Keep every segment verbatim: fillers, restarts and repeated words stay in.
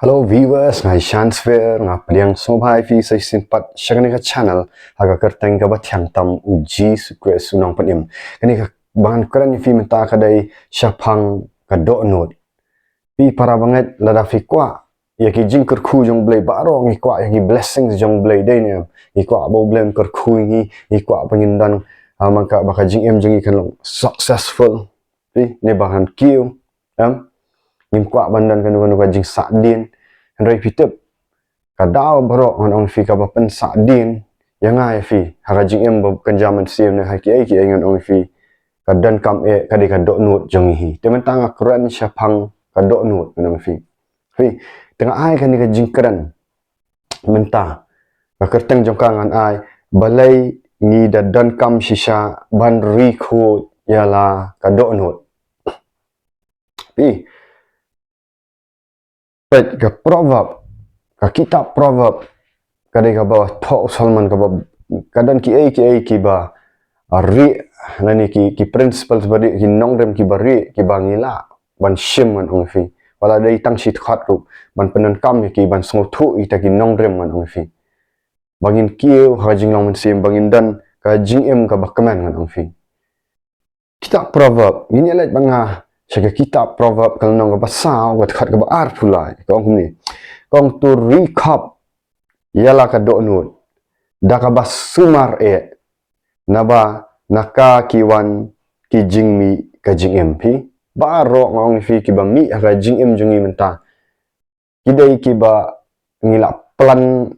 Hello viewers, nga i Shansfer, nga pdiang sngewbha ïa phi sa shisien pat sha kane ka channel ha ka kyrteng kaba thiang tam U Jisu Khrist U Nongpynim. Kane kaba ngan kren ïa phi mynta ka dei shaphang ka dohnud. Phi para bangeit, lada phi kwah ïa ki jingkyrkhu jong U Blei, baroh ngi kwah ïa ki blessings jong U Blei, dei ne em? Ngi kwah ba U Blei un kyrkhu ïa ngi, ngi kwah ba ngin don, ah, ba ka, ba ka jingim jong ngi kan long successful. Phi, ne ba kan kiew, em? Ngim kwah ban don kano kano ka jingsahdien. Hynrei phi tip, ka daw baroh ngan ong ïa phi kaba pynsahdien ïa nga ïa phi ha ka jingim ba kynja mynsiem ne ha kiei kiei, ngan ong ïa phi, ka donkam eh ka dei ka dohnud jong ngi hi. Te mynta nga kren shaphang ka dohnud, ngan ong ïa phi. Phi, te nga ai kane ka jingkren mynta, ka kyrteng jong ka ngan ai: Balei ngi da donkam shisha ban ri khuid ïa la ka dohnud? Phi, peit ka Proverb, ka kitab Proverb, ka dei kaba thoh u Solomon, kaba, ka don kiei kiei kiba rieh, lane ki, ki principles ba rieh, ki nongrim kiba rieh, kiba ngi lah ban shim, ngan ong ïa phi. Wat la dei tang shi dkhot ruh, ban pyndonkam ïa ki, ban sngewthuh ïa kita ki nongrim, ngan ong ïa phi, ba ngin kiew ha ka jinglong mynsiem, ba ngin don ka jingim kaba kmen, ngan ong ïa phi. Kitab Proverb, ngin ïa leit bad nga sha ka kitab Proverb, ka lynnong kaba saw, ka dkhot kaba arphew lai. Ka ong kumne: Ka ong, to ri khop ïa la ka dohnud da kaba sumar eh, naba na ka ki wan ki jingmih ka jingim. Phi, baroh, ngan ong ïa phi, kiba mih ha ka jingim jong ngi mynta, ki dei kiba ngi la plan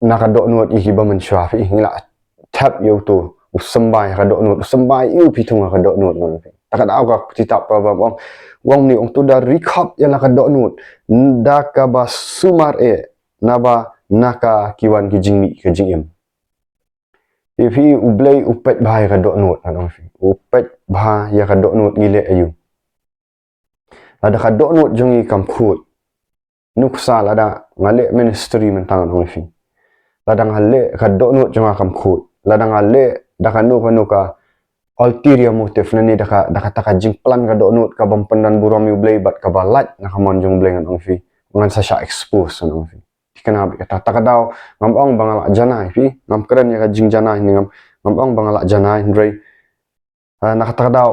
na ka dohnud ïa kiba mynshuwa. Phi, ngi la thep ïa uto u symbai ha ka dohnud, u symbai ïa u phi thung ha ka dohnud, ngan ong ïa phi. Ta ka daw ka kitab Proverb ong, ong kumne, ong, to da ri khop ïa la ka dohnud da kaba sumar eh, naba na ka ki wan ki jingmih ka jingim. Phi, U Blei u peit bha ïa ka dohnud, ngan ong ïa phi. U peit bha ïa ka dohnud, ngi leh aïu. Lada ka dohnud jong ngi kam khuid, nuksa, lada nga leh ministry mynta, ngan ong ïa phi, lada nga leh, ka dohnud jong nga kam khuid, lada nga leh da kano kano ka ulterior motive, lane da ka, da kata ka jingplan ka dohnud kabym pyndon burom ïa U Blei bad kaba lait na ka mon jong U Blei, ngan ong ïa phi, ngan sa shah expose, ngan ong ïa phi. Phi, kane beit kata. Ta ka daw, ngam ong ba nga lah janai, phi, ngam kren ïa ka jingjanai ne, ngam, ngam ong ba nga lah janai, hynrei, ah, na kata ka daw,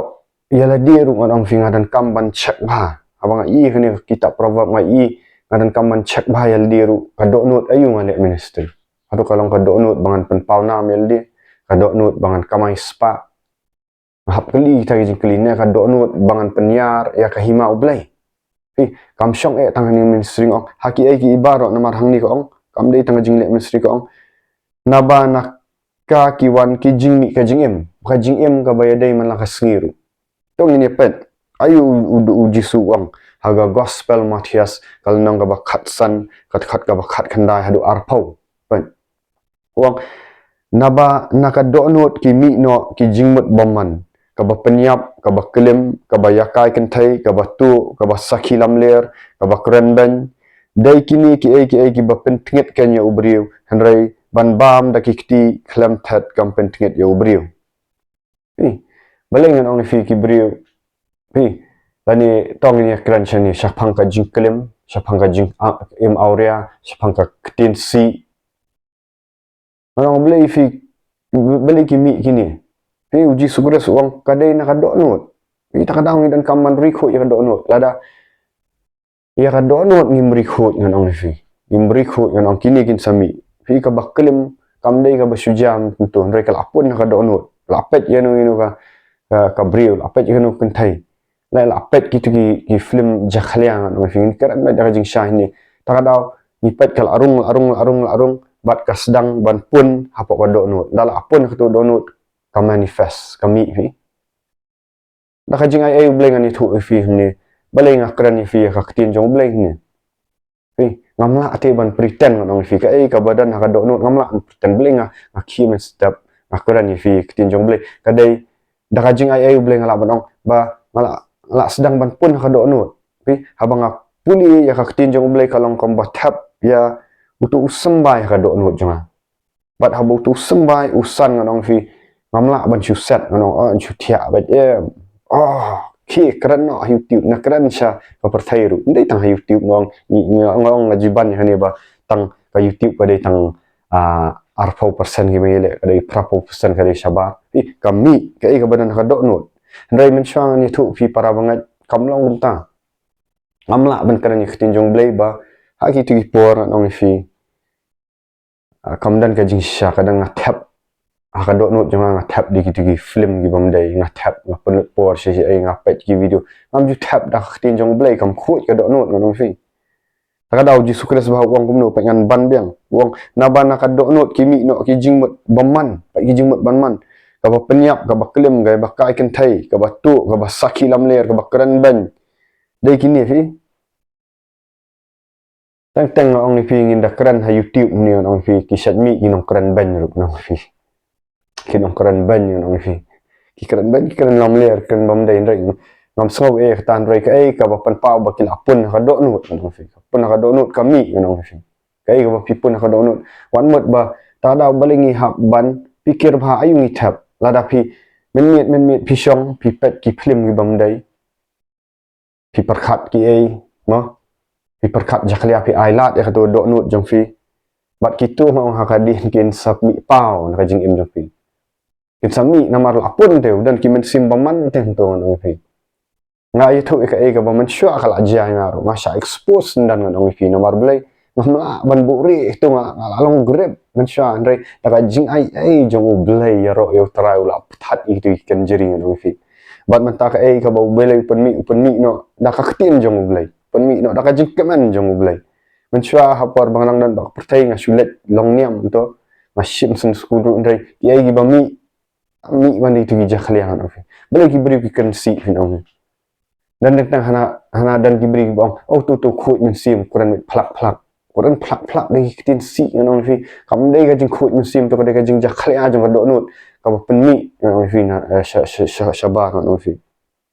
ïa lade ruh, ngan ong ïa phi, nga donkam ban check bha. Haba nga i kane ka kitab Proverb, nga i, nga donkam ban check bha ïa lade ruh, ka dohnud aïu nga leh ministry. Haduh ka long ka dohnud ba ngan pynpaw nam ïa lade, ka dohnud ba ngan kamai spah. Nga hap kylli kita ki jingkylli, ne ka dohnud ba ngan pynïar ïa ka hima U Blei. Phi, kam shong eh tang hangne ministry, nga ong, ha kiei kiei baroh, namar hangne ka ong, kam dei tang ka jingleh ministry, ka ong, naba na ka ki wan ki jingmih ka jingim. Ka jingim kaba ïadei man la ka sngi ruh. To ngin ïa peit aïu u, u, U Jisu u ong ha ka Gospel Mathaios, ka lynnong kaba khatsan, ka dkhot kaba khatkhyndai haduh arphew. Peit. U ong, naba na ka dohnud ki mih noh ki jingmut bymman, kaba pynïap, kaba klim, kaba ïakai kynthei, kaba tuh, kaba sakhi lamler, kaba kren beiñ. Dei kine kiei kiei kiba pyntngit kein ïa u briew, hynrei ban bam da ki kti khlem thet kam pyntngit ïa u briew. Phi, balei ngan ong ïa phi ki briew, phi, lane to ngin ïa kren shane shaphang ka jingklim, shaphang ka jing, ah, im awria, shaphang ka ktien sih. Ngan ong balei phi, balei ki mih kine? Phi, U Jisu Khrist u ong ka dei na ka dohnud. Phi, ta ka daw ngi donkam ban ri khuid ïa ka dohnud. Lada ïa ka dohnud ngim ri khuid, ngan ong ïa phi, ngim ri khuid, ngan ong, kine kin sa mih. Phi, kaba klim kam dei kaba shu jia kumto, hynrei ka la pun ha ka dohnud. La peit ïano ïano ka, ka, ka briew, la peit ïano kynthei. La, la peit kito ki, ki film jakhlia, ngan ong ïa phi, ngin kren beit da ka jingshai hangne. Ta ka daw ngi peit ka la rung, la rung, la rung, la rung, bad ka sdang ban pun hapoh ka dohnud. Da la pun ha kato dohnud, ka manifest, ka mih, phi. Da ka jingai ei U Blei ngan ïathuh ïa phi hangne. Balei nga kren ïa phi ïa ka ktien jong U Blei hangne? Phi, ngam lah te ban pretend, ngan ong ïa phi, kaei kaba don ha ka dohnud ngam lah ban pretend. Balei nga, nga khie mynstep, nga kren ïa phi ïa ka ktien jong U Blei? Ka dei da ka jingai ei U Blei nga lah ban ong ba nga lah, lah sdang ban pun ha ka dohnud. Phi, haba nga pule ïa ka ktien jong U Blei, ka long kumba thep ïa uto u symbai ha ka dohnud jong nga. Bad haba uto u symbai u san, ngan ong ïa phi, ngam lah ban shu set, ngan ong, oh, shu thiah beit, em. Oh, Ki kren noh ha YouTube, na kren sha ka pyrthei ruh. Ndei tang ha YouTube ngong, ngong, ngong la jiban ïa kane ba tang ka YouTube ka dei tang, ah, arphew percent ki ba ngi leh, ka dei phraphew percent ka dei shabar. Ih, ka mih, kaei kaba don ha ka dohnud. Hynrei mynshuwa ngan ïathuh phi para bangeit, kam long kumta. Ngam lah ban kren ïa ka ktien jong U Blei ba ha kito ki por ngan ong ïa phi. Ah, kam don ka jingshisha, ka don nga thep. Ha ka dohnud jong nga, nga thep da kito ki film ki bym dei, nga thep, nga pynlut por sha shaei, nga peit ki video. Ngam ju thep da ka ktien jong U Blei, kam khuid ka dohnud ngan ong ïa phi. Te ka daw Jisu Khrist ba u ong kumno, peit ngan ban biang. U ong naba na ka dohnud ki mih noh ki jingmut bymman, peit ki jingmut bymman. Kaba pynïap, kaba klim, kaba kai kynthei, kaba tuh, kaba sakhi lamler, kaba kren beiñ. Dei kine phi. Teng teng nga ong ïa phi, ngin da kren ha YouTube ne, ngan ong ïa phi, ki shait mih ki nongkren beiñ ruh ngan ong ïa phi. Ki nongkren beiñ ngan ong ïa phi. Ki kren beiñ, ki kren lamler, kren bym dei, hynrei ngam sngew eh kata, hynrei kaei kaba pynpaw ba ki la pun ha ka dohnud ngan ong ïa phi. Ka pun ha ka dohnud ka mih ngan ong ïa phi. Kaei kaba phi pun ha ka dohnud. Wan mut ba ta daw balei ngi hap ban pyrkhat ba aïu ngi thep. Lada phi mynmiet mynmiet phi shong, phi peit ki film ki bym dei. Phi pyrkhat kiei, mo? Phi pyrkhat jakhlia, phi ailad ïa kato dohnud jong phi. Bad kito nga ong ha ka dien kin sa mih paw na ka jingim jong phi. Kin sa mih namar la pun te, u don ki mynsiem bymman te hangto ngan ong ïa phi. Nga ïathuh ïa kaei kaba mynshuwa ka la jia ïa nga ruh. Nga shah expose ynda ngan ong ïa phi namar balei. Ngam lah ban buhrieh ïa kato, nga, nga la long grip mynshuwa, hynrei da ka jingaiei jong U Blei, ïaroh ïa U Trai u la pynthat ïa kito ki kynjri ngan ong ïa phi. Bad mynta kaei kaba U Blei u pynmih, u pynmih noh da ka ktien jong U Blei. Pynmih noh da ka jingkmen jong U Blei. Mynshuwa ha por ba nga dang don bad ka pyrthei nga shu leit long niam to. Nga shim Sunday school ruh, hynrei kiei kiba mih, mih ban da kito ki jakhlia ngan ong ïa phi. Balei ki briew ki kren sih phin ong. Don teng teng hana, hana don ki briew kiba ong, oh, to, to, khuid mynsiem, kren mih phlak phlak. Kren phlak phlak da ki ktien sih ngan ong ïa phi. Kam dei ka jingkhuid mynsiem to, ka dei ka jingjakhlia jong ka dohnud. Kaba pynmih ngan ong ïa phi na, eh, sha, sha, sha, shabar ngan ong ïa phi.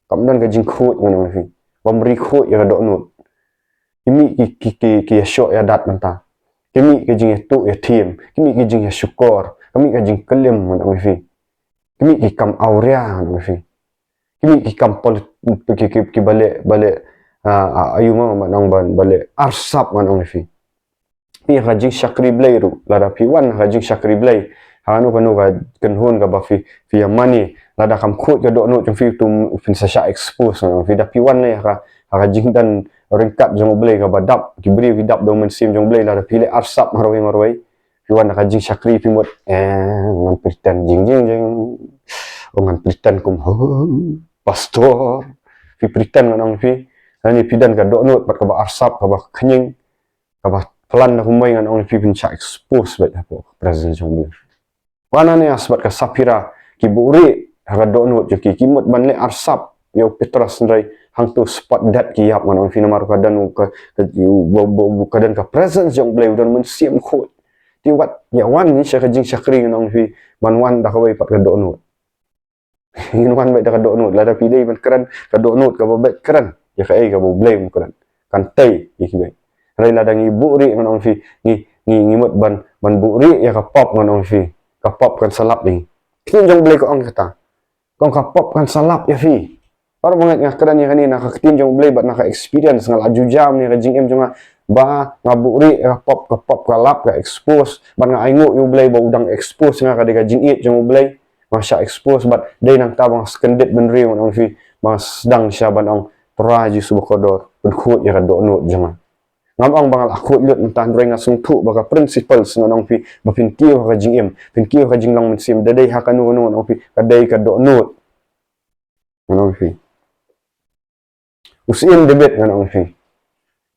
Kam don ka jingkhuid ngan ong ïa phi. Bym ri khuid ïa ka dohnud. Ki mih ki, ki, ki, ki ïashoh ïadat mynta. Ki mih ki jingïatuh ïathiem. Ki mih ki jingïashukor. Ki mih ki jingklim ngan ong ïa phi. Ki mih ki kam awria ngan ong ïa phi. Ki mih ki kam polit-, ki, ki, ki baleh, baleh, ah, ah, aïu ma, ma nang ban, baleh arsap ngan ong ïa phi. Phi ha ka jingshakri Blei ruh, lada phi wan ha ka jingshakri Blei. Ha kano kano ka kynhun kaba phi, phi ïa mane, lada kam khuid ka dohnud jong phi to phin sa shah expose ngan ong ïa phi, da phi wan lei ha ka, ha ka jingdon ryngkat jong U Blei kaba dap, ki briew ki dap da U Mynsiem jong U Blei, lada phi leh arsap marwei marwei. Phi wan ha ka jingshakri phi mut, eh, ngan pretend jing jing jing. Oh, ngan pretend kum, oh, pastor. Phi pretend ngan ong ïa phi. Lane phi don ka dohnud bad kaba arsap, kaba khñiang, kaba plan da kumwei ngan ong ïa phi, phin shah expose beit hapoh ka presence jong U Blei. Ka Ananias bad ka Saphira ki buhrieh ha ka dohnud jong ki, ki mut ban leh arsap ïa u Petros, hynrei hangto spot dead ki ïap ngan ong ïa phi, namar ka don ka, ka, ka don ka presence jong U Blei, u don Mynsiem Khuid. Te wat ïa wan ngi sha ka jingshakri ngan ong ïa phi, ban wan da kawei pat ka dohnud. Ngin wan beit da ka dohnud, lada phi dei ban kren, ka dohnud kaba beit kren ïa kaei kaba U Blei um kren. Kan tei ïa kiwei. Hynrei lada ngi buhrieh ngan ong ïa phi, ngi, ngi, ngi mut ban, ban buhrieh ïa ka pop ngan ong ïa phi. Ka pop kan sa lap ïa ngi. Ktien jong U Blei ka ong kata. Ka ong ka pop kan sa lap ïa phi. Para bangeit, nga kren ïa kane na ka ktien jong U Blei bad na ka experience, nga la ju jam ïa ka jingim jong nga. Ba nga buhrieh ïa ka pop, ka pop ka lap, ka expose. Bad nga ainguh ïa U Blei ba u dang expose nga, ka dei ka jingïeit jong U Blei. Nga shah expose bad dei nangta ba nga sa kyndit bynriew ngan ong ïa phi, ba nga sdang sha ban ong, Trai Jisu ba kordor, pynkhuid ïa ka dohnud jong nga. Ngam ong ba nga la khuid lut mynta, hynrei nga sngewthuh ba ka principles ngan ong ïa phi, ba phin kiew ha ka jingim, phin kiew ha ka jinglong mynsiem, da dei ha kano kano ngan ong ïa phi, ka dei ka dohnud. Ngan ong ïa phi. U Syiem David ngan ong ïa phi.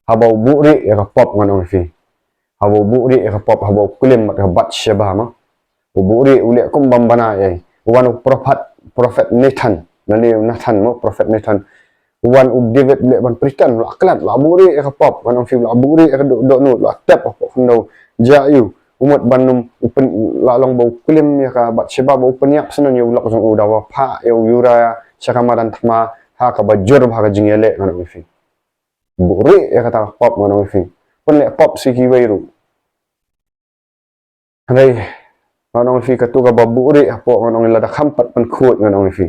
Haba u buhrieh ïa ka pop ngan ong ïa phi. Haba u buhrieh ïa ka pop, haba u klim bad ka Bathsheba mo. U buhrieh, u leh kum bym bana ei. U wan u prophet, prophet Nathan. Nane u Nathan mo, prophet Nathan. U wan u David u leh ban pretend, u la klet, u la buhrieh ïa ka pop. Ngan ong ïa phi, u la buhrieh ïa ka doh-, dohnud, u la tep hapoh khyndew. Jia ïa u. U mut ban ym, u pyn-, la long ba u klim ïa ka Bathsheba, ba u pynïap syndon ïa u lok jong u, da u phah ïa u Uriah sha ka madan thma, ha kaba jur bha ka jingïaleh ngan ong ïa phi. Buhrieh ïa kata ka pop ngan ong ïa phi. Pynleh pop sha kiwei ruh. Hynrei ngan ong ïa phi, kato kaba buhrieh hapoh ngan ong ïa phi, lada kham pat pynkhuid ngan ong ïa phi.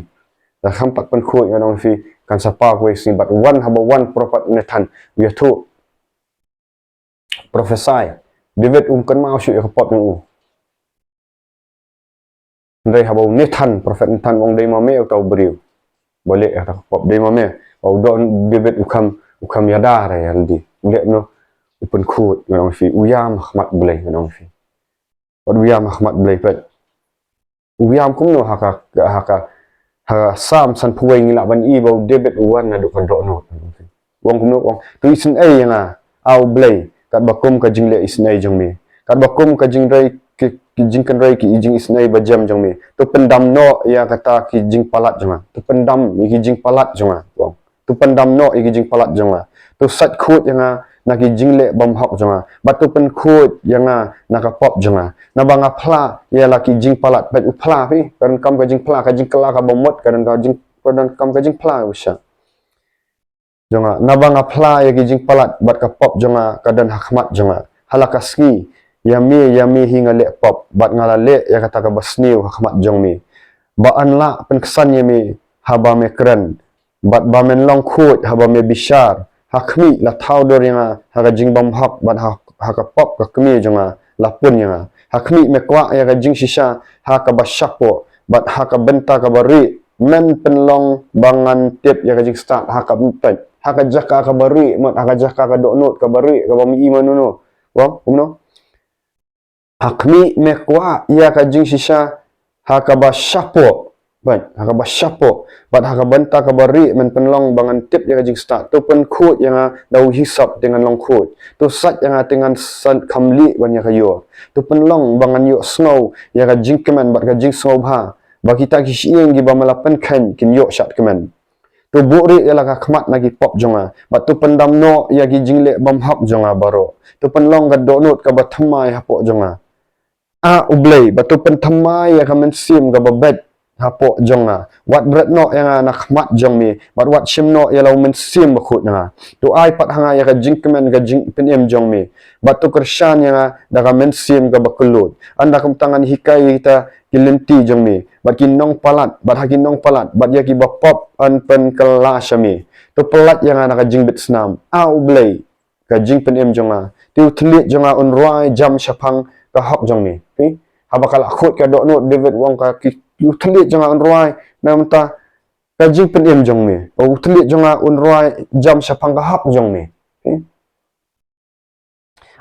Lada kham pat pynkhuid ngan ong ïa phi, kan sa paw kawei ka sngi. Bad wan haba wan prophet Nathan, u ïathuh, prophesy, David um kynmaw shuh ïa ka pop jong u. Hynrei haba u Nathan, prophet Nathan u ong, dei ma me uta u briew ba leh ïa kata ka pop, dei ma me. Ba u don David u kham, u kham ïada re ïa lade. U leh noh, u pynkhuid, ngan ong ïa phi, u ïam ha khmat Blei, ngan ong ïa phi. Bad u ïam ha khmat Blei pat. U ïam kumno? Ha ka, ha ka, ha Salm sanphew wei ngi lah ban i ba u David u wan naduh ka dohnud. U ong kumno? U ong, to isynei ïa nga, A U Blei, katba kum ka jingleh isynei jong me. Katba kum ka jingrei ki, ki jingkynrei ki jingisynei bajem jong me. To pyndam noh ïa kata ki jingpalat jong nga. To pyndam ïa ki jingpalat jong nga. U ong. To pyndam noh ïa ki jingpalat jong nga. To sait khuid ïa nga na ki jingleh bymhok jong nga. Bad to pynkhuid ïa nga na ka pop jong nga. Naba nga phla ïa la ki jingpalat. Bad u phla phi, ka donkam ka jingphla, ka jingkylla kaba mut, ka donkam ka jing, ka donkam ka jingphla u sha jong nga. Naba nga phla ïa ki jingpalat, bad ka pop jong nga ka don ha khmat jong nga. Ha la ka sngi, ïa me, ïa me hi nga leh pop, bad nga la leh ïa kata kaba sniew ha khmat jong me. Ba yn lah pynksan ïa me haba me kren, bad ba men long khuid haba me bishar. Ha khmih, la thaw dur ïa nga ha ka jingbymhok, bad ha, ha ka pop ka kmie jong nga la pun ïa nga. Ha khmih, me kwah ïa ka jingshisha ha kaba shapoh, bad ha ka bynta kaba rieh men pynlong ba ngan tip ïa ka jingstad. Ha ka bynta, ha ka jaka kaba rieh, mut ha ka jaka ka dohnud kaba rieh, kaba ym i mano mano. Ong kumno? Ha khmih, me kwah ïa ka jingshisha ha kaba shapoh. Bad ha kaba shapoh, bad ha ka bynta kaba rieh men pynlong ba ngan tip ïa ka jingstad. To pynkhuid ïa nga da u hisop te ngan long khuid. To sait ïa nga te ngan san kham lieh ban ïa ka ïor. To pynlong ba ngan ïohsngew ïa ka jingkmen bad ka jingsngewbha, ba kita ki shyieng kiba me la pynkheiñ kin ïoh shad kmen. To buhrieh ïa la ka khmat na ki pop jong nga, bad to pyndam noh ïa ki jingleh bymhok jong nga baroh. To pynlong ka dohnud kaba thymmai hapoh jong nga, A U Blei, bad to pynthymmai ïa ka mynsiem kaba beit hapoh jong nga. Wat bret noh ïa nga na khmat jong me, bad wat shim noh ïa la u Mynsiem Bakhuid na nga. To ai pat ha nga ïa ka jingkmen ka jingpynim jong me, bad to kyrshan ïa nga da ka mynsiem kaba kylluid. Ynda kumta ngan hikai ïa kita ki lynti jong me, bad ki nongpalat, bad ha ki nongpalat bad ïa kiba pop yn pynkylla sha me. To pyllait ïa nga na ka jingbit snam, A U Blei, ka jingpynim jong nga. Te u thylliej jong nga un rwai jam shaphang ka hok jong me. Phi? Haba ka la khuid ka dohnud, David u ong ka, ki, u thylliej jong nga un rwai na ka bynta ka jingpynim jong me. U thylliej jong nga un rwai jam shaphang ka hok jong me. Phi?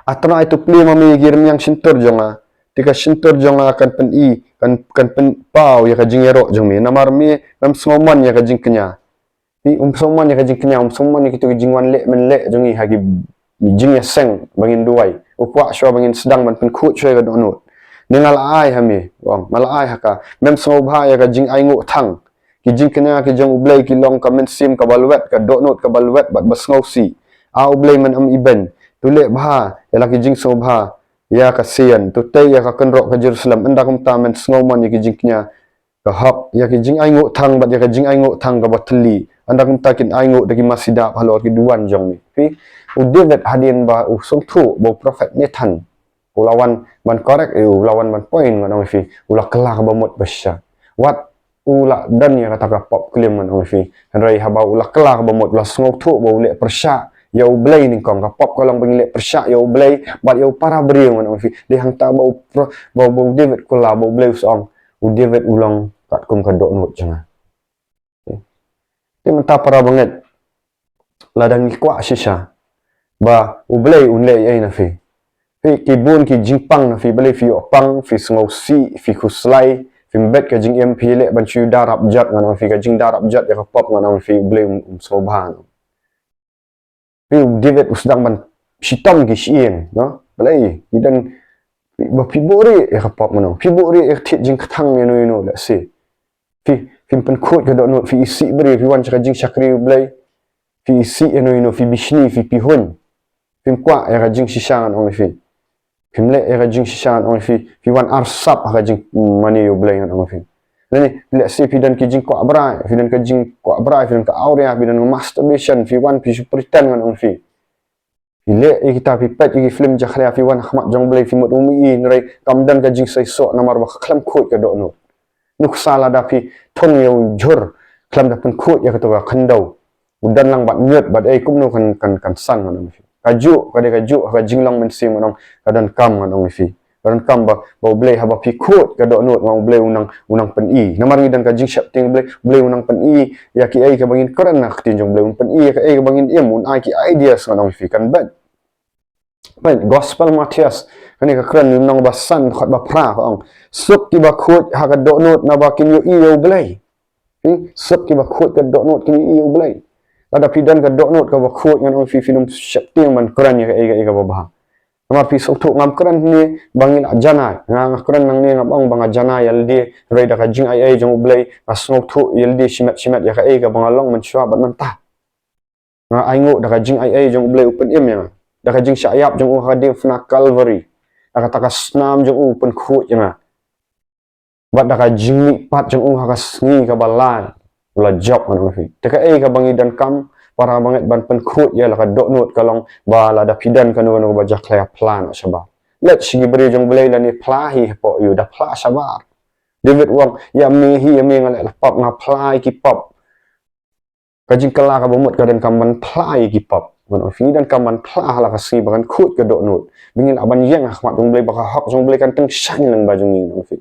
A Trai, to plie ma me ïa ki rynïeng shyntur jong nga. Te ka shyntur jong nga kan pyni, kan, kan pynpaw ïa ka jingïaroh jong me. Namar me, mem sngewmon ïa ka jingkñia. Phi, um sngewmon ïa ka jingkñia, um sngewmon ïa kito ki jingwan leh men leh jong ngi ha ki jingïaseng ba ngin duwai. U kwah shuwa ba ngin sdang ban pynkhuid shuwa ïa ka dohnud. Te nga la ai ha me, u ong, nga la ai ha ka. Mem sngewbha ïa ka jingainguh thang. Ki jingkñia ki jong U Blei ki long ka mynsiem kaba lwet, ka dohnud kaba lwet bad ba sngewsih. A U Blei, men ym ibeiñ. To leh bha ïa la ki jingsngewbha ïa ka Sion. To tei ïa ka kynroh ka Jerusalem. Ynda kumta men sngewmon ïa ki jingkñia ka hok, ïa ki jingainguh thang bad ïa ka jingainguh thang kaba thylli. Ynda kumta kin ainguh da ki masi dap halor ki duwan jong me. Phi, u David hadien ba u sngewthuh ba u prophet Nathan u la wan ban correct ïa u, u la wan ban point, ngan ong ïa phi, u la kylla kaba mut ba shisha. Wat u la don ïa kata ka pop klim, ngan ong ïa phi. Hynrei haba u la kylla kaba mut, u la sngewthuh ba u leh pyrshah ïa U Blei nyngkong. Ka pop ka long ba ngi leh pyrshah ïa U Blei bad ïa u para briew, ngan ong ïa phi. Dei hangta ba u pro-, ba, ba u David u kylla, ba U Blei u sa ong, u David u long katkum ka dohnud jong nga. Te mynta para bangeit, lada ngi kwah shisha ba U Blei un leh ei ei na phi, phi, ki bun ki jingpang na phi, balei phi ïoh pang, phi sngewsih, phi khuslai, phim beit ka jingim, phi leh ban shu da rap jot, ngan ong ïa phi, ka jingda rap jot ïa ka pop, ngan ong ïa phi, U Blei um, um sngewbha. Phi, u David u sdang ban shitom ki shyieng, no? Balei? Phi don, phi, ba phi buhrieh ïa ka pop, ngan ong. Phi buhrieh ïa ka thied jingkthang ïano ïano, let's say. Phi, phim pynkhuid ka dohnud, phi isih briew, phi wan sha ka jingshakri U Blei. Phi isih ïano ïano, phi bishni, phi pihuiñ. Phim kwah ïa ka jingshisha, ngan ong ïa phi. Phim leh ïa ka jingshisha, ngan ong ïa phi. Phi wan arsap ha ka jingmane U Blei, ngan ong ïa phi. Lane, let's say phi don ki jingkwah brai, phi don ka jingkwah brai, phi don ka awria, phi don ka masturbation, phi wan phi shu pretend, ngan ong ïa phi. Phi leh ïa kita, phi peit ïa ki film jakhlia, phi wan ha khmat jong U Blei, phi mut um i, hynrei kam don ka jingseisoh namar ba ka khlem khuid ka dohnud. Nuksa lada phi thung ïa u jhur khlem da pynkhuid ïa kato ka khyndew. U don lang bad ñiut bad ei kumno kan, kan, kan san ngan ong ïa phi. Kajuh, ka dei kajuh, ka jinglong mynsiem ngan ong, ka donkam ngan ong ïa phi. Ka donkam ba, ba U Blei haba phi khuid ka dohnud ngan ong U Blei u nang, u nang pyni. Namar ngi don ka jingsheptieng U Blei, U Blei u nang pyni ïa kiei kaba ngin kren na ka ktien jong U Blei, un pyni ïa kiei kaba ngin im, un ai ki ideas ngan ong ïa phi kan bad. Peit, Gospel Mathaios, kane ka kren lynnong ba san, dkhot ba phra ka ong. Suk kiba khuid ha ka dohnud naba kin ïohi ïa U Blei. Hmm? Suk kiba khuid ka dohnud kin ïohi ïa U Blei. Lada phi don ka dohnud kaba khuid ngan ong phi, phin ym sheptieng ban kren ïa kaei kaei kaba bha. Namar phi sngewthuh ngam kren hangne ba ngi la janai. Nga, nga kren nangne ngam ong ba nga janai ïalade, hynrei da ka jingaiei jong U Blei nga sngewthuh ïalade shimet shimet ïa kaei kaba nga long mynshuwa bad mynta. Nga ainguh da ka jingaiei jong U Blei u pynim ïa nga. Da ka jingshah ïap jong u ha ka diengphna Calvary. Da kata ka snam jong u u pynkhuid ïa nga. Bad da ka jingmihpat jong u ha ka sngi kaba lai, u la jop ngan ong ïa phi. Te kaei kaba ngi donkam, para bangeit, ban pynkhuid ïa la ka dohnud ka long ba lada phi don kano kano kaba jakhlia, phla noh shabar. Leit sha ki briew jong U Blei lane phla hi hapoh ïew, da phla shabar. David u ong, ïa me hi, ïa me nga leh la pop, nga phla ïa ki pop. Ka jingkylla kaba mut ka donkam ban phla ïa ki pop. Ngan ong ïa phi, ngi donkam ban phla ha la ka sngi ba kan khuid ka dohnud. Ba ngin lah ban ïeng ha khmat jong U Blei, ba ka hok jong U Blei kan tyngshaiñ lyngba jong ngi, ngan ong ïa phi.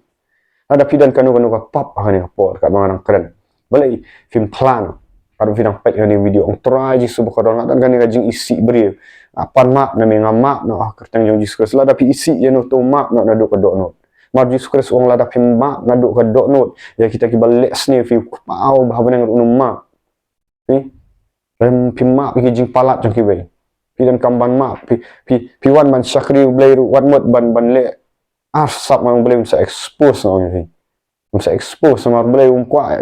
Lada phi don kano kano ka pop ha kane ka por, katba nga dang kren, balei phim phla noh? Katba phi dang peit kane ka video, ong Trai Jisu bakordor, nga don kane ka jingisih briew. Nga pan map na me, nga map noh ha ka kyrteng jong Jisu Khrist. Lada phi isih ïano to map noh naduh ka dohnud. Namar Jisu Khrist u ong lada phim map naduh ka dohnud ïa kita kiba leh sniew ïa phi, U Kpa uba ha bneng ruh un ym map. Phi, lada phim map ïa ki jingpalat jong kiwei. Phi donkam ban map, phi, phi, phi wan ban shakri U Blei ruh wat mut ban, ban leh arsap, namar U Blei un sa expose, ngan ong ïa phi. Un sa expose, namar U Blei um kwah,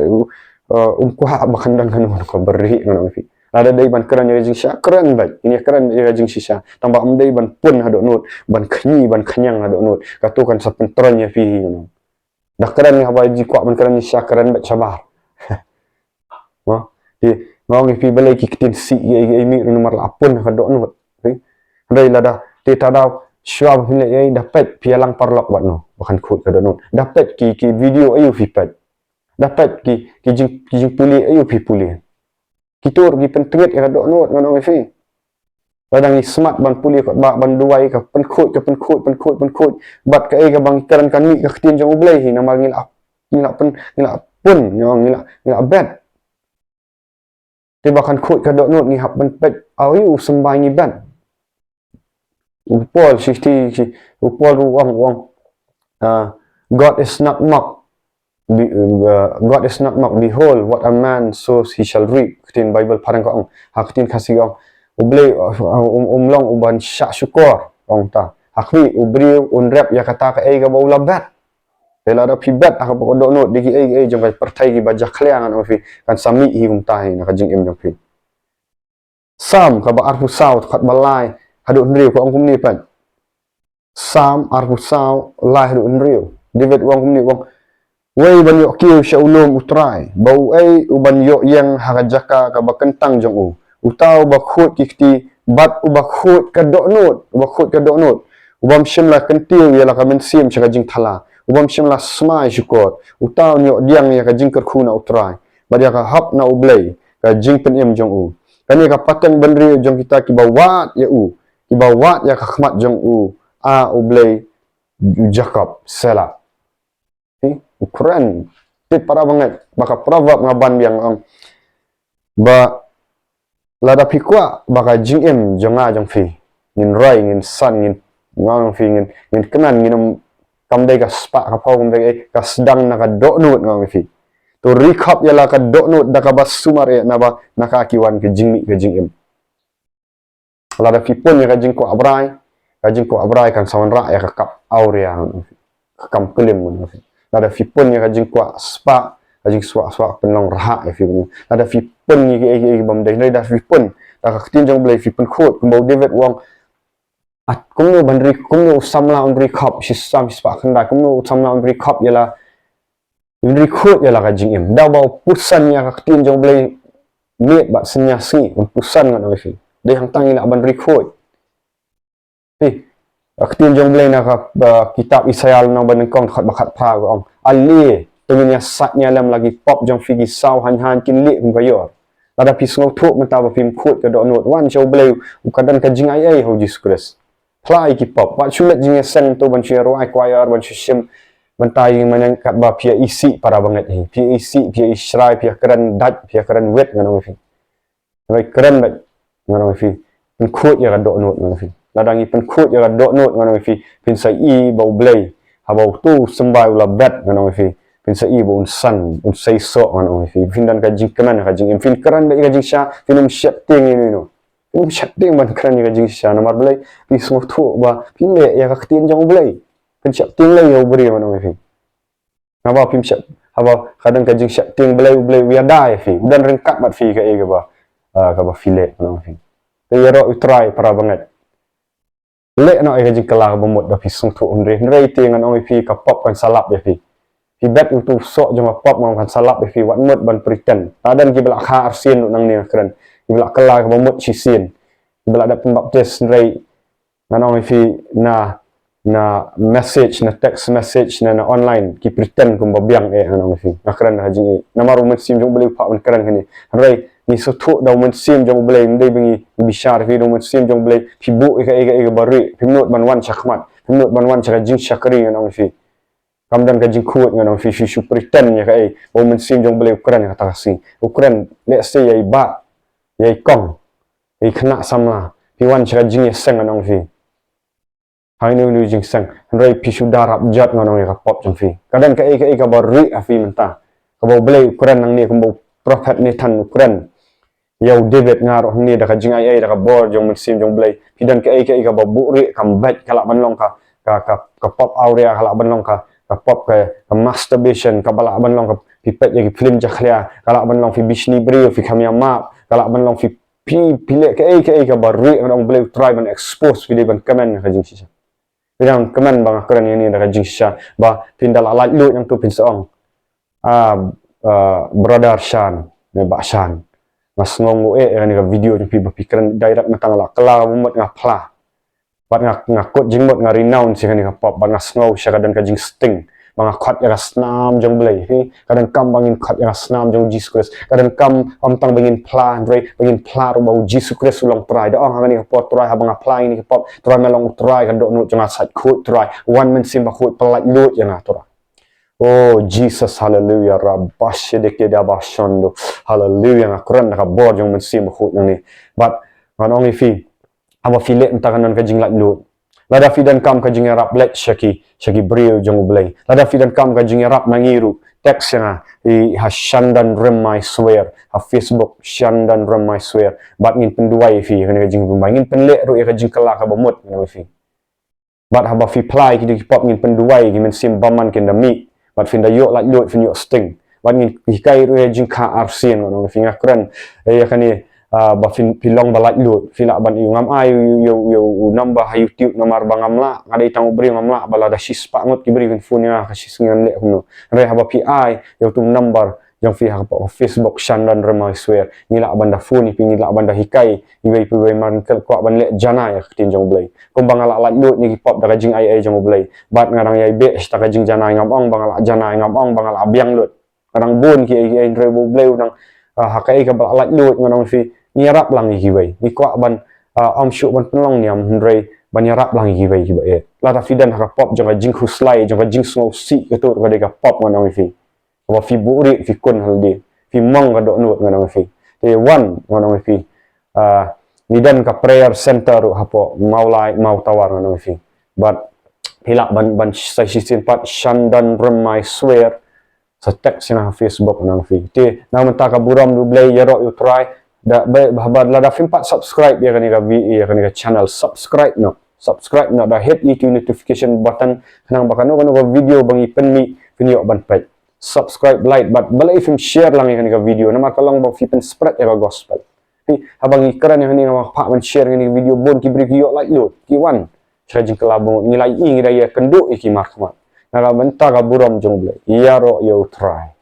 uh, um kwah ba kan don kano kano ka byrhih, ngan ong ïa phi. Lada dei ban kren ïa ka jingshisha, kren beit. Ngin ïa kren ïa ka jingshisha. Tangba ym dei ban pun ha dohnud, ban kñi, ban khñiang ha dohnud. Kato kan sa pyntroiñ ïa phi hi, ngan ong. Da kren ngi haba ji kwah ban kren ngi sha kren beit shabar. Mo? Te nga ong ïa phi balei ki ktien sih ïa, ïa, ïa mih ruh namar la pun ha ka dohnud. Phi? Hynrei lada te ta daw shuwa ba phin leh ïa, da peit phi ïalang paralok bad no ba kan khuid ka dohnud. Da peit ki, ki video aïu phi peit. Da peit ki, ki jing, ki jingpule aïu phi pule. Kito ruh ki pyntngit ïa ka dohnud, ngan ong ïa phi. Lada ngi smat ban pule, ka ba, ban duwai, ka pynkhuid, ka pynkhuid, pynkhuid, pynkhuid. Bad kaei kaba ngi kren kan mih ka ktien jong U Blei hi, namar ngi la, ngi la pyn, ngi la pun, ngi la, ngi la bet. Te ba kan khuid ka dohnud ngi hap ban peit aïu u symbai ngi bet. U Paul, shi, shi, shi, u Paul ruh u ong, u ong, ah, God is not mocked. Be, uh, God is not mocked. Behold, what a man sows, he shall reap. Ktien Baibl phareng ka ong. Ha ktien Khasi ka ong, U Blei, uh, um, um long u ban shah shukor, ong ta. Ha khmih, u briew un rep ïa kata kaei kaba u la bet. Te lada phi bet ha ka pok dohnud, dei kiei kiei jong ka pyrthei kiba jakhlia, ngan ong ïa phi, kan sa mih hi kumta hi na ka jingim jong phi. Salm kaba arphew saw, dkhot ba lai haduh hynriew ka ong kumne, peit. Salm arphew saw, lai haduh hynriew. David u ong kumne, u ong, uei ban ïoh kiew sha u lum U Trai? Ba uei u ban ïoh ïeng ha ka jaka kaba kyntang jong u? Uta uba khuid ki kti bad uba khuid ka dohnud, uba khuid ka dohnud. U bym shym la kyntiew ïa la ka mynsiem sha ka jingthala. U bym shym la smai shukor. Uta un ïoh diang ïa ka jingkyrkhu na U Trai bad ïa ka hok na U Blei, ka jingpynim jong u. Kane ka pateng bynriew jong kita kiba wad ïa u, kiba wad ïa ka khmat jong u, A U Blei u Jakob. Selah. Phi, u kren. Te para bangeit, ba ka proverb nga ban biang ong. Ba lada phi kwah ba ka jingim jong nga jong phi, ngin roi, ngin san, ngin, nga ong ïa phi, ngin, ngin kmen, ngin ym, kam dei ka spah ka phew, kam dei ka sdang na ka dohnud, nga ong ïa phi. To ri khop ïa la ka dohnud da kaba sumar eh, naba na ka ki wan ka jingmih ka jingim. Lada phi pun ïa ka jingkwah brai, ka jingkwah brai kan sa wanrah ïa ka kap awria, ka kam klim. Lada phi pun ïa ka jingkwah spah, ka jingswah swah pynlong rhah ïa phi. Lada phi pun ïa ki, ïa ki, ïa ki bym dei, lada phi pun, da ka ktien jong U Blei phi pynkhuid, kumba u David u ong, at, kumno ban ri, kumno u samla un ri khop shi sam shi spah khyndai, kumno u samla un ri khop ïa la, un ri khuid ïa la ka jingim. Da ba u pyrsan ïa ka ktien jong U Blei miet bad synñia sngi, un pyrsan, ngan ong ïa phi. Dei hangta ngi lah ban ri khuid. Phi, ka ktien jong U Blei na ka, uh, kitab Isaïah lynnong ba nyngkong, dkhot ba khatphra ka ong, ale, to ngin ïa sait ïa lem la ki pop jong phi, ki saw haiñ haiñ kin lieh kum ka ïor. Lada phi sngewthuh mynta ba phim khuid ka dohnud, wan sha U Blei, u ka don ka jingaiei ha U Jisu Khrist. Phla ïa ki pop, wat shu leit jingïaseng to ban shu ïa rwai choir, ban shu shim bynta ïing mane katba phi ïa isih para bangeit hi. Phi ïa isih, phi ïa isih, phi ïa kren dait, phi ïa kren wit, ngan ong ïa phi. Hynrei kren beit, ngan ong ïa phi. Pynkhuid ïa ka dohnud, ngan ong ïa phi. Lada ngi pynkhuid ïa ka dohnud, ngan ong ïa phi, phin sa i ba U Blei, haba uto u symbai u la bet, ngan ong ïa phi, phin sa i ba un san, un seisoh, ngan ong ïa phi. Phin don ka jingkmen, ka jingim, phin kren beit ïa ka jingshisha, phin ym sheptieng ïa ino ino. Phin ym sheptieng ban kren ïa ka jingshisha, namar balei? Phi sngewthuh ba phi leh ïa ka ktien jong U Blei. Phin sheptieng lei ïa u briew, ngan ong ïa phi. Haba phim shep, haba ka don ka jingsheptieng, Blei, U Blei u ïada ïa phi, u don ryngkat bad phi kaei kaba, ah, kaba phi leh, ngan ong ïa phi. Te ïaroh ïa U Trai, para bangeit. Leh noh ïa ka jingkylla kaba mut da phi sngewthuh, hynrei, hynrei te ngan ong ïa phi, ka pop kan sa lap ïa phi. Phi bet ïa uto u soh jong ka pop, ma kan sa lap ïa phi, wat mut ban pretend. La don kiba la kha arsien ruh nangne, nga kren. Kiba la kylla kaba mut shisien. Kiba la dep pynbaptis, hynrei ngan ong ïa phi, na, na message, na text message, na, na online, ki pretend kumba biang eh, ngan ong ïa phi. Nga kren ha ka jingim. Namar U Mynsiem jong U Blei u phah ban kren kane. Hynrei ngi sngewthuh da U Mynsiem jong U Blei, ym dei ba ngi bishar ïa phi, da U Mynsiem jong U Blei, phi buh ïa kaei kaei kaba rieh, phim nud ban wan shakhmat, phim nud ban wan sha ka jingshakri, ngan ong ïa phi. Kam don ka jingkhuid, ngan ong ïa phi, phi shu pretend ïa kaei, ba U Mynsiem jong U Blei u kren ïa kata ka sngi. U kren, let's say, ïa i bah, ïa i kong, ïa i khynnah samla, phi wan sha ka jingïaseng, ngan ong ïa phi. Hangne u jingseng, hynrei phi shu da rap jot, ngan ong, ïa ka pop jong phi. Ka don kaei kaei kaba rieh ha phi mynta. Kaba U Blei u kren nangne kumba u prophet Nathan u kren ïa u David, nga ruh hangne da ka jingaiei, da ka bor jong U Mynsiem jong U Blei. Phi don kaei kaei kaba buhrieh, kam beit, ka lah ban long ka, ka, ka, ka pop awria, ka lah ban long ka, ka pop ka, ka masturbation, kaba lah ban long ka, phi peit ïa ki film jakhlia, ka lah ban long phi bishni briew, phi kham ïa map, ka lah ban long phi phi, phi leh kaei kaei kaba rieh, ngan ong, U Blei u trai ban expose, phi dei ban kmen ka jingshisha. Phi dang kmen ba nga kren ïa kane da ka jingshisha, ba phin da la laitluid nangtu phin sa ong, ah, ah, brother Shan, ne Bah Shan, nga sngew nguh eh ïa kane ka video jong phi ba phi kren direct, mynta nga la kylla ba mut nga phla. Bad nga, nga kut jingmut, nga renounce ïa kane ka pop, bad nga sngew sha ka don ka jingsting ba nga khot ïa ka snam jong U Blei. Phi, ka donkam ba ngin khot ïa ka snam jong U Jisu Khrist. Ka donkam ym tang ba ngin phla, hynrei ba ngin phla ruh ba U Jisu Khrist u long Trai. Da ong ha kane ka por, Trai, haba nga phla ïa kane ka pop, Trai, me long U Trai ka dohnud jong nga, sait khuid, Trai. Wan Mynsiem Bakhuid, pyllait luid ïa nga, Trai. Oh Jesus, hallelujah, rabashidikidabashando. Hallelujah, nga kren da ka bor jong U Mynsiem Bakhuid nangne. Bad ngan ong ïa phi, haba phi leh mynta, kan don ka jinglaitluid. Lada phi donkam ka jingïarap, leit sha ki, sha ki briew jong U Blei. Lada phi donkam ka jingïarap na ngi ruh, text ïa nga, i ha Shandan Rem I swear, ha Facebook Shandan Rem I swear. Bad ngin pynduwai ïa phi ïa kane ka jingpynduwai, ngin pynleh ruh ïa ka jingkylla kaba mut, ngan ong ïa phi. Bad haba phi phla ïa kito ki pop, ngin pynduwai, ki mynsiem bymman kin da mih. Bad phin da ïoh laitluid, phin ïoh sting. Bad ngin hikai ruh ïa jingkha arsien, ngan ong ïa phi, nga kren ïa kane, ah, ba phin, phi long ba laitluid, phi lah ban, ïoh, ngam ai ïoh, ïoh, ïoh u number ha YouTube, namar ba ngam lah, nga dei tang u briew, ngam lah ba lada shispah ngut ki briew kin phone ïa nga ha ka shisngi, ngan leh kumno. Hynrei haba phi ai ïa uto u number jong phi ha ka Facebook Shandan Rem I swear, ngi lah ban da phone ïa phi, ngi lah ban da hikai iwei pa iwei, namar ngi kwah ban leh janai ïa ka ktien jong U Blei. Kumba nga la laitluid na ki pop da ka jingaiei jong U Blei, bad nga dang ïai beh sha ka jingjanai, ngam ong ba nga la janai, ngam ong ba nga la biang lut. Nga dang bun kiei kiei, hynrei ba U Blei u dang, ah, ha kaei kaba la laitluid, ngan ong ïa phi, ngi ïarap lang ïa kiwei. Ngi kwah ban, ah, ym shuh ban pynlong niam, hynrei ban ïarap lang ïa kiwei kiba eh. Lada phi don ha ka pop jong ka jingkhuslai, jong ka jingsngewsih, kato ruh ka dei ka pop, ngan ong ïa phi. Haba phi buhrieh, phi khun halade, phi mong ka dohnud, ngan ong ïa phi. Te wan, ngan ong ïa phi. Ah, ngi don ka prayer center ruh hapoh Mawlai, Mawtawar, ngan ong ïa phi. Bad phi lah ban, ban sa shisien pat, Shandan Rem I swear, sa text ïa nga ha Facebook, ngan ong ïa phi. Te na mynta ka burom U Blei, ïaroh ïa U Trai. Da, ba, ba, ba, lada phim pat subscribe ïa kane ka vi-, ïa kane ka channel, subscribe noh. Subscribe noh, da hit ïa uto u notification button, khnang ba kano kano ka video ba ngi pynmih, phin ïoh ban peit. Subscribe, like, bad balei phim share lang ïa kane ka video, namar ka long ba phi pynspread ïa ka gospel. Phi, haba ngi kren ïa kane, nga phah ban share ïa kane ka video, bun ki briew ki ïoh laitluid, ki wan sha ka jingkylla ba mut, ngi la ïohi, ngi da ïakynduh ïa ki markhmat. Na ka bynta ka burom jong U Blei, ïaroh ïa U Trai.